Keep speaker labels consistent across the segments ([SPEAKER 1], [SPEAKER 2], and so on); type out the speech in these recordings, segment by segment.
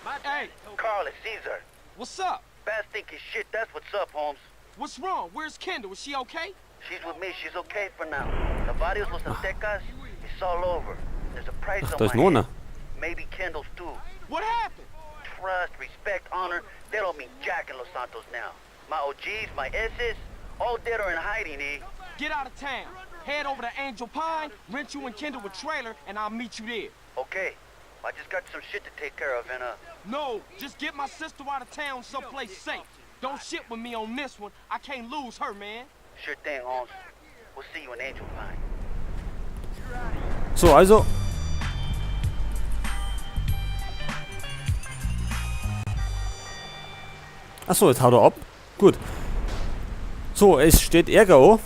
[SPEAKER 1] Hey,
[SPEAKER 2] Carl, it's Cesar.
[SPEAKER 1] What's up?
[SPEAKER 2] Bad stinky shit, that's what's up, Holmes.
[SPEAKER 1] What's wrong? Where's Kendl? Is she okay?
[SPEAKER 2] She's with me, she's okay for now. The Varrios Los Aztecas, it's all over. There's a price
[SPEAKER 3] Ach,
[SPEAKER 2] on
[SPEAKER 3] da ist
[SPEAKER 2] my
[SPEAKER 3] noch
[SPEAKER 2] head.
[SPEAKER 3] einer.
[SPEAKER 2] Maybe Kendl's too.
[SPEAKER 1] What happened?
[SPEAKER 2] Trust, respect, honor, they don't mean jack in Los Santos now. My OGs, my S's, all dead or in hiding, eh?
[SPEAKER 1] Get out of town. Head over to Angel Pine, rent you and Kendl a trailer, and I'll meet you there.
[SPEAKER 2] Okay, I just got some shit to take care of and,
[SPEAKER 1] No, just get my sister out of town someplace safe. Don't shit with me on this one. I can't lose her, man.
[SPEAKER 2] Sure thing, Holmes. We'll see you in Angel Pine.
[SPEAKER 3] So, also. Achso, jetzt haut er ab. Gut. So, es steht Ärger an.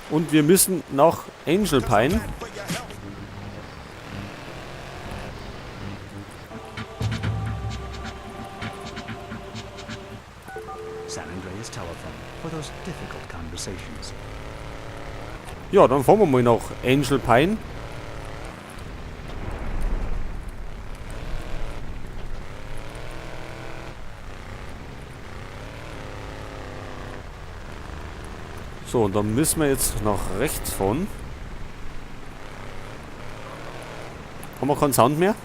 [SPEAKER 3] Und wir müssen nach Angel Pine.
[SPEAKER 4] San Andreas telephone for those difficult conversations.
[SPEAKER 3] Ja, dann fahren wir mal nach Angel Pine. So, und dann müssen wir jetzt nach rechts fahren. Haben wir keinen Sound mehr?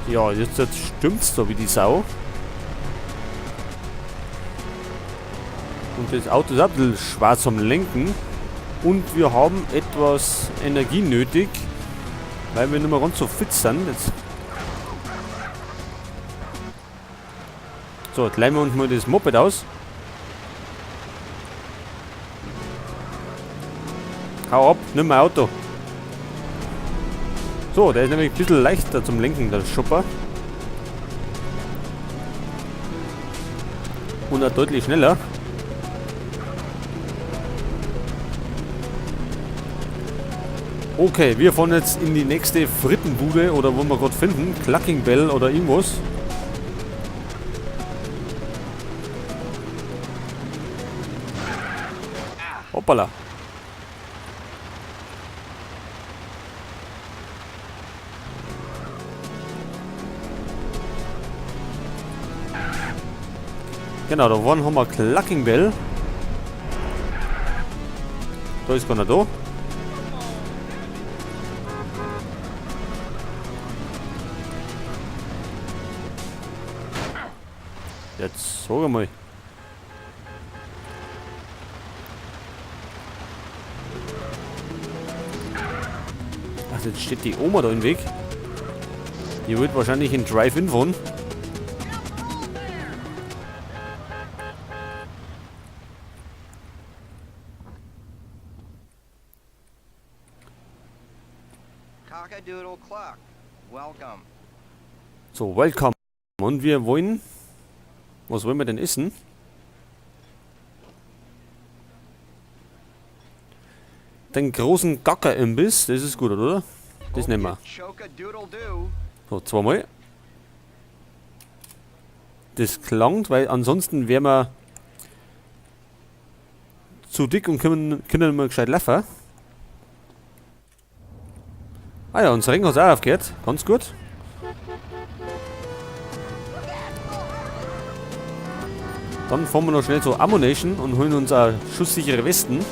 [SPEAKER 3] Ja, jetzt stimmt's da wie die Sau. Und das Auto ist auch ein bisschen schwer zum Lenken. Und wir haben etwas Energie nötig, weil wir nicht mehr ganz so fit sind. Jetzt. So, jetzt leihen wir uns mal das Moped aus. Hau ab, nimm mein Auto. So, der ist nämlich ein bisschen leichter zum Lenken, der Chopper. Und auch deutlich schneller. Okay, wir fahren jetzt in die nächste Frittenbude oder wo wir gerade finden. Cluckin' Bell oder irgendwas. Hoppala. Genau, da vorne haben wir Cluckin' Bell. Da ist keiner da. Jetzt sag einmal. Ach, jetzt steht die Oma da im Weg. Die wird wahrscheinlich in Drive-In fahren.
[SPEAKER 5] Cock-a-doodle cluck. Welcome.
[SPEAKER 3] So, welcome. Und wir wollen... Was wollen wir denn essen? Den großen Gacker-Imbiss, das ist gut, oder? Das nehmen wir. So, zweimal. Das klangt, weil ansonsten wären wir zu dick und können nicht mehr gescheit laufen. Ah ja, unser Ring hat auch aufgehört. Ganz gut. Dann fahren wir noch schnell zur Ammu-Nation und holen uns auch schusssichere Westen.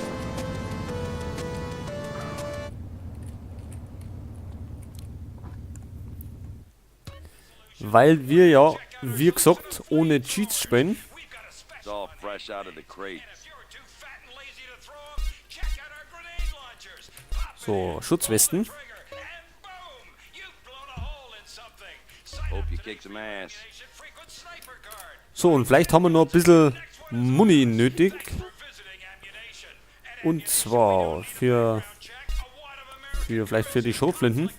[SPEAKER 3] Weil wir ja, wie gesagt, ohne Cheats spielen.
[SPEAKER 6] It's all fresh out of the crate.
[SPEAKER 3] So, Schutzwesten.
[SPEAKER 6] Hope you kick some ass.
[SPEAKER 3] So, und vielleicht haben wir noch ein bisschen Muni nötig. Und zwar vielleicht für die Schrotflinten.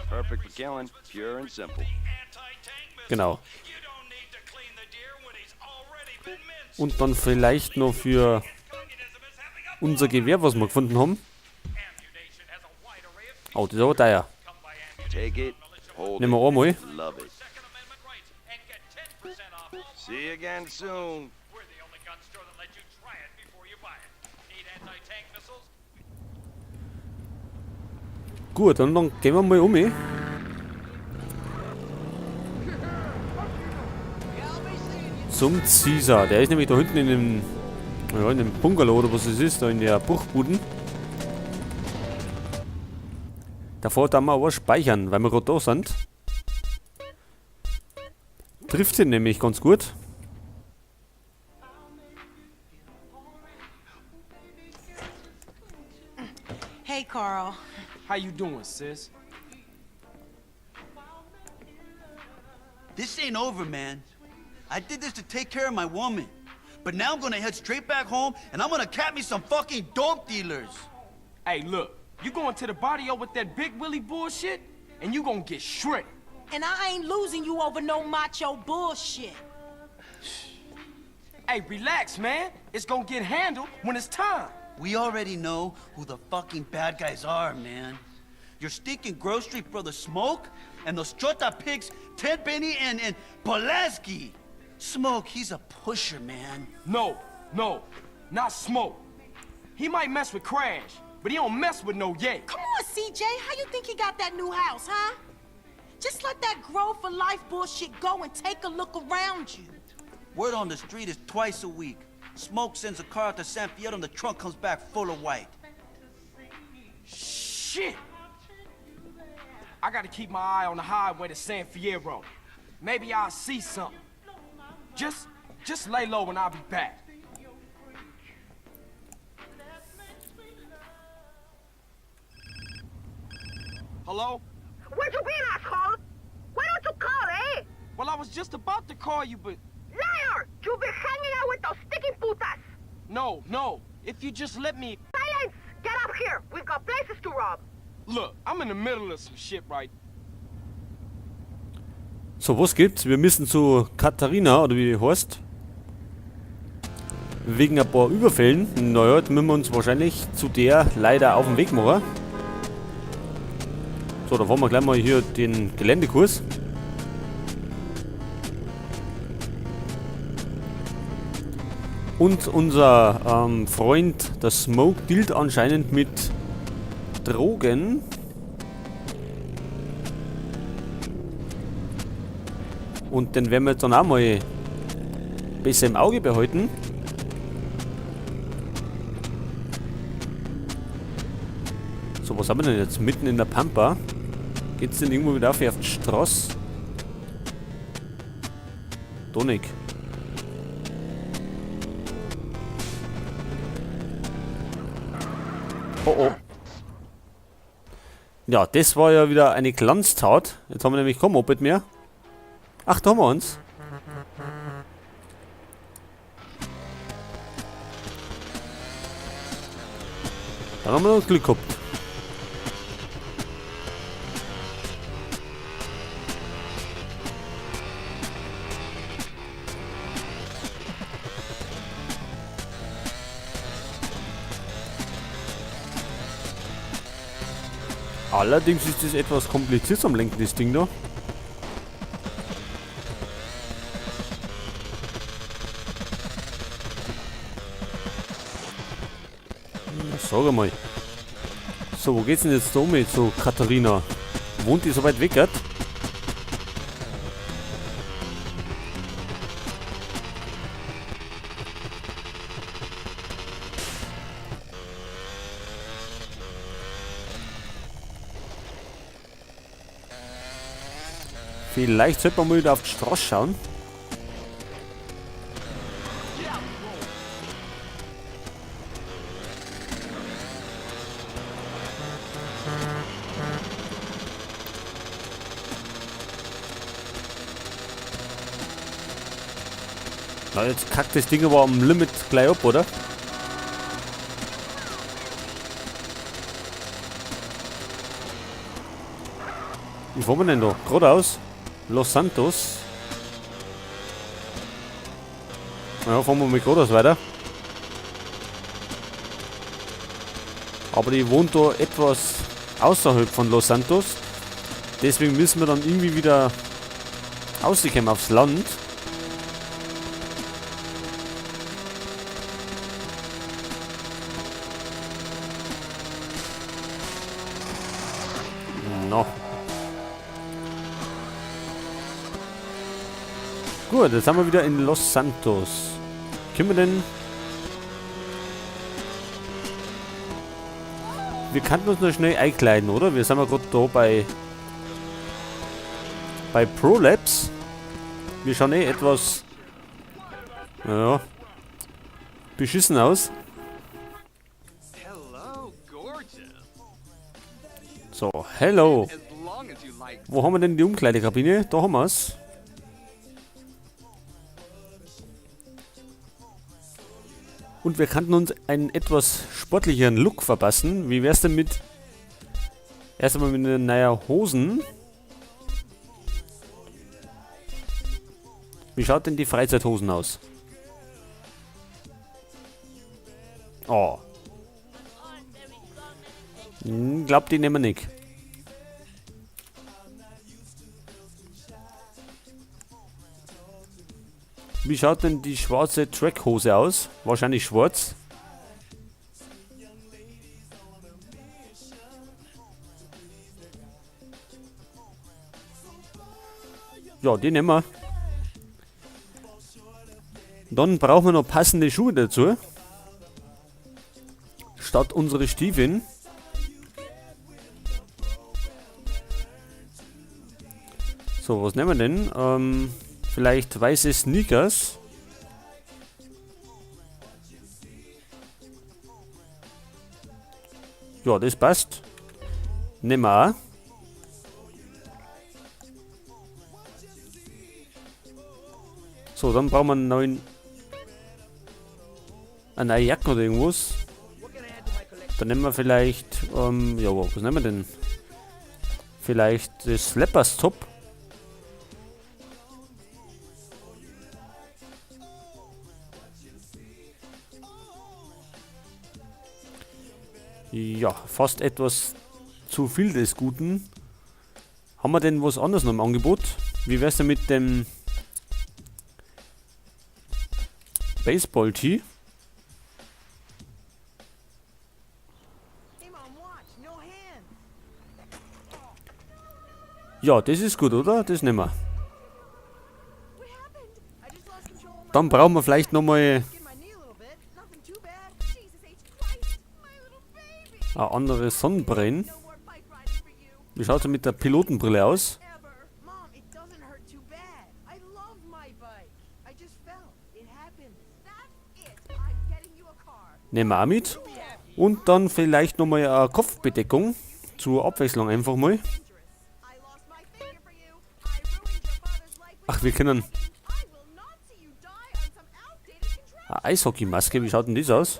[SPEAKER 6] Perfect for killing, pure and simple.
[SPEAKER 3] Genau. Und dann vielleicht noch für Unser Gewehr, was wir gefunden haben. Oh, das ist aber teuer.
[SPEAKER 6] Take it, hold
[SPEAKER 3] Nehmen
[SPEAKER 6] it,
[SPEAKER 3] wir einmal.
[SPEAKER 6] love it. See you again soon.
[SPEAKER 3] Gut, und dann gehen wir mal um. Zum Caesar. Der ist nämlich da hinten in dem, ja, in dem Bungalow oder was es ist, da in der Bruchbuden. Davor da wir aber speichern, weil wir gerade da sind. Trifft ihn nämlich ganz gut.
[SPEAKER 7] Hey, Carl.
[SPEAKER 1] How you doing, sis?
[SPEAKER 2] This ain't over, man. I did this to take care of my woman. But now I'm gonna head straight back home and I'm gonna cap me some fucking dope dealers.
[SPEAKER 1] Hey, look, you going to the barrio with that big Willie bullshit, and you gonna get shredded.
[SPEAKER 7] And I ain't losing you over no macho bullshit.
[SPEAKER 1] Hey, relax, man. It's gonna get handled when it's time.
[SPEAKER 2] We already know who the fucking bad guys are, man. Your stinking grocery brother Smoke and those Chota pigs, Tenpenny and Pulaski. Smoke, he's a pusher, man.
[SPEAKER 1] No, no, not Smoke. He might mess with Crash, but he don't mess with no yay.
[SPEAKER 7] Come on, CJ. How you think he got that new house, huh? Just let that grow for life bullshit go and take a look around you.
[SPEAKER 2] Word on the street is twice a week. Smoke sends a car out to San Fierro and the trunk comes back full of white.
[SPEAKER 1] Shit! I gotta keep my eye on the highway to San Fierro. Maybe I'll see something. Just lay low and I'll be back. Hello?
[SPEAKER 8] Where'd you been, asshole? Why don't you call, eh?
[SPEAKER 1] Well, I was just about to call you, but
[SPEAKER 8] Liar! You've been hanging out with those sticky putas!
[SPEAKER 1] no, no. If you just let me...
[SPEAKER 8] Silence! Get up here! We've got places to rob!
[SPEAKER 1] Look, I'm in the middle of some shit right
[SPEAKER 3] So, was gibt's? Wir müssen zu Katharina, oder wie die heißt. Wegen ein paar Überfällen. Naja, jetzt müssen wir uns wahrscheinlich zu der leider auf den Weg machen. So, da fahren wir gleich mal hier den Geländekurs. Und unser Freund, der Smoke, dealt anscheinend mit Drogen. Und den werden wir jetzt dann auch mal besser im Auge behalten. So, was haben wir denn jetzt? Mitten in der Pampa. Geht's denn irgendwo wieder auf die Straße? Donik. Oh oh. Ja, das war ja wieder eine Glanztat. Jetzt haben wir nämlich kein Moped mehr. Ach, da haben wir uns. Dann haben wir noch Glück gehabt. Allerdings ist es etwas kompliziert zum Lenken, das Ding da. Sag mal. So, wo geht's denn jetzt da mit zu Katharina? Wohnt die so weit weg, hat? Vielleicht sollte man mal wieder auf die Straße schauen. Na, jetzt kackt das Ding aber am Limit gleich ab, oder? Wie fahren wir denn da? Geradeaus? Los Santos. Ja, fahren wir mit geradeaus weiter. Aber die wohnt da etwas außerhalb von Los Santos. Deswegen müssen wir dann irgendwie wieder rauskommen aufs Land. No. Gut, jetzt sind wir wieder in Los Santos. Können wir denn... Wir könnten uns noch schnell einkleiden, oder? Wir sind ja gerade da bei ProLabs. Wir schauen eh etwas, naja, beschissen aus. So, hello. Wo haben wir denn die Umkleidekabine? Da haben wir's. Und wir könnten uns einen etwas sportlicheren Look verpassen. Wie wär's denn mit... Erst einmal mit einer neuen Hosen. Wie schaut denn die Freizeithosen aus? Oh. Glaub, die nehmen wir nicht. Wie schaut denn die schwarze Trackhose aus? Wahrscheinlich schwarz. Ja, die nehmen wir. Dann brauchen wir noch passende Schuhe dazu. Statt unsere Stiefeln. So, was nehmen wir denn? Vielleicht weiße Sneakers. Ja, das passt. Nehmen wir auch. So, dann brauchen wir einen neuen... Eine neue Jacke oder irgendwas. Dann nehmen wir vielleicht... ja, was nehmen wir denn? Vielleicht das Slappers Top. Ja, fast etwas zu viel des Guten. Haben wir denn was anderes noch im Angebot? Wie wär's denn mit dem Baseball-Tee? Ja, das ist gut, oder? Das nehmen wir. Dann brauchen wir vielleicht nochmal eine andere Sonnenbrille. Wie schaut's denn mit der Pilotenbrille aus? Nehmen wir auch mit. Und dann vielleicht nochmal eine Kopfbedeckung. Zur Abwechslung einfach mal. Ach, wir können eine Eishockeymaske, wie schaut denn das aus?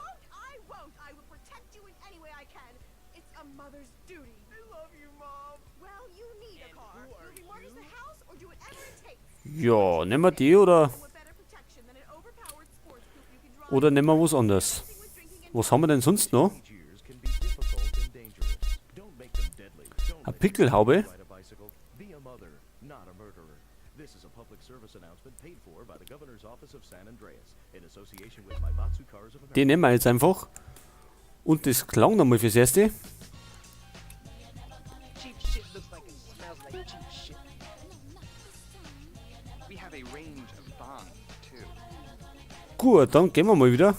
[SPEAKER 3] Ja, nehmen wir die oder nehmen wir was anderes? Was haben wir denn sonst noch? Eine Pickelhaube. Die nehmen wir jetzt einfach. Und das klang nochmal fürs Erste. Gut, dann gehen wir mal wieder.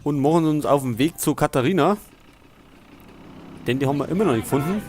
[SPEAKER 3] Und machen uns auf den Weg zu Katharina. Denn die haben wir immer noch nicht gefunden.